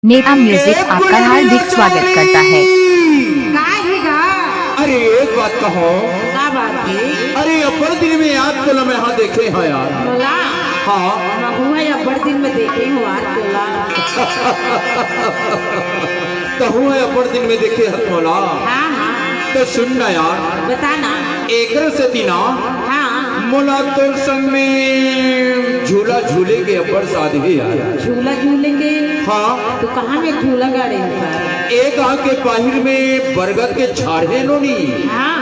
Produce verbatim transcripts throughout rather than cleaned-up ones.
Neha music आपका हार्दिक स्वागत करता है। का हे गा? अरे, एक बात कहों। का बात हे? अरे, अब्बड़ दिन में आज तोला मैं हा देखे हँव यार। मोला? हाँ। महूँ हा अब्बड़ दिन में देखे हँव यार तोला। तहूँ हा अब्बड़ दिन में देखे हस मोला। हाँ, हाँ। त सुन ना यार। बता ना। एकर सेती ना हाँ। मोला तोर संग में झूला झूले के अब्बड़ साध हे यार। झूला झूले के? हाँ। त कहाँ में झूला गाड़े हस? एक आके बाहिर में बरगद के झाड़ हे नोनी। हाँ।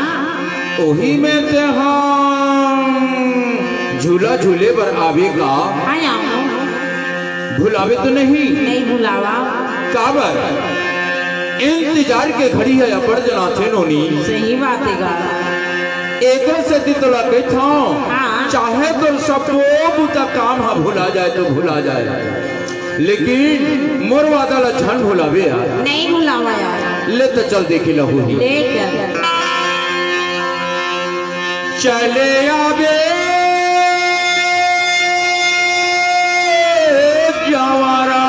ओही में ते हम झूला झूले बर आबे का? हाँ, आबो। भुलाबे तो नहीं? नहीं भुलावँव। काबर? इंतजार के घड़ी हे अब्बड़ जनाथे नोनी। सही बात हे गा। एकर सेती तोला कहिथँव, हाँ। चाहे तोर सबो बुता काम हा भुला जाए तो भुला जाए, लेकिन मोर वादा ला झन भुलाबे यार। नहीं भुलावँव यार। ले त चल देखे ला होही। ले चल। चले आबे जवारा,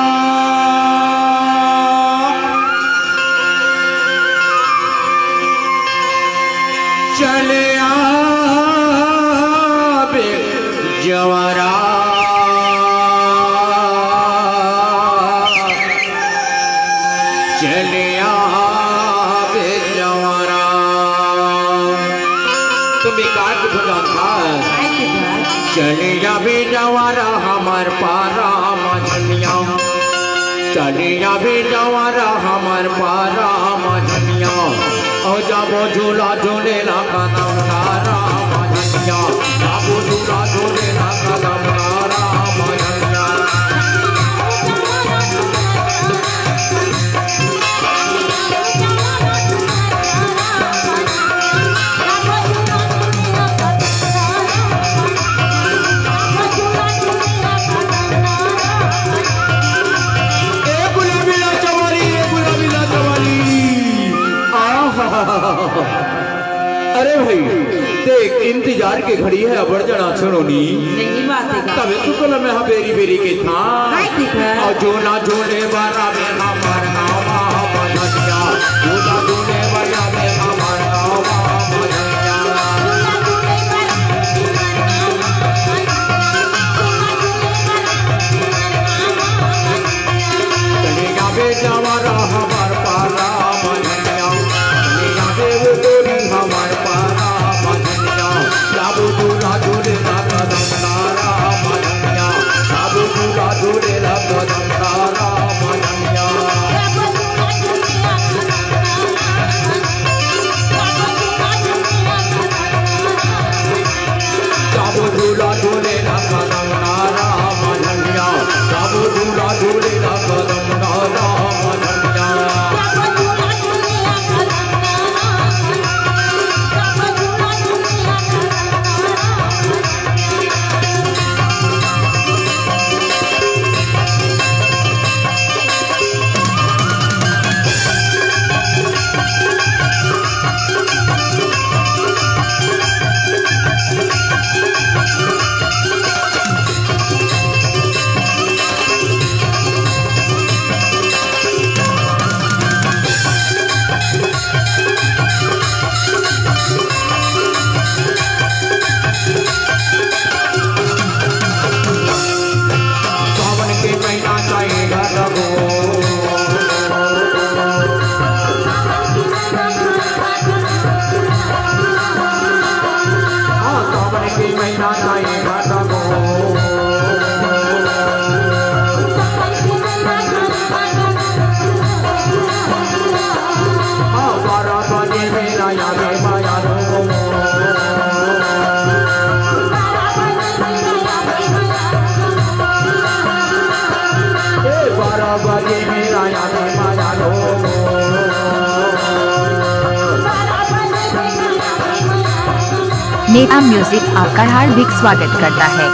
चले आबे जवारा। चले आबे जवारा। तुम बेकार की भजन का। चले आबे जवारा हमर पारा मझनिया। चले आबे जवारा हमर पारा मझनिया। ओ जाबो झूला झूले ला कदम तारा मझनिया। जाबो झूला झूले ला कदम तारा मझनिया। ए गुलाबी लाचा वाली, ए गुलाबी लाचा वाली। आहा। अरे भाई, देख, इंतजार के घड़ी हे, अब्बड़ जनाथे नोनी। सही बात हे। तभे तो तोला मैं हा बेरी बेरी कहिथँव। काय कहिथस? अउ झूला झूले बर आबे हमर गाँव मझनिया। झूला झूले बर आबे हमर गाँव मझनिया। चले आबे जवारा हमर पारा मझनिया। चले आबे ओ गोरी हमर पारा मझनिया। जाबो झूला झूले ला कदम तारा मझनिया। जाबो झूला झूले ला कदम तारा मझनिया। जाबो झूला झूले ला कदम तारा मझनिया। जाबो झूला झूले ला कदम तारा मझनिया। सावन के महीना चाहे घर हो। हाँ, सावन के महीना चाहे घर हो। हाँ, बारह बजे मेला आवे माया रो। ए, बारह बजे मेला आवे माया रो। नेहा म्यूजिक आपका हार्दिक स्वागत करता है।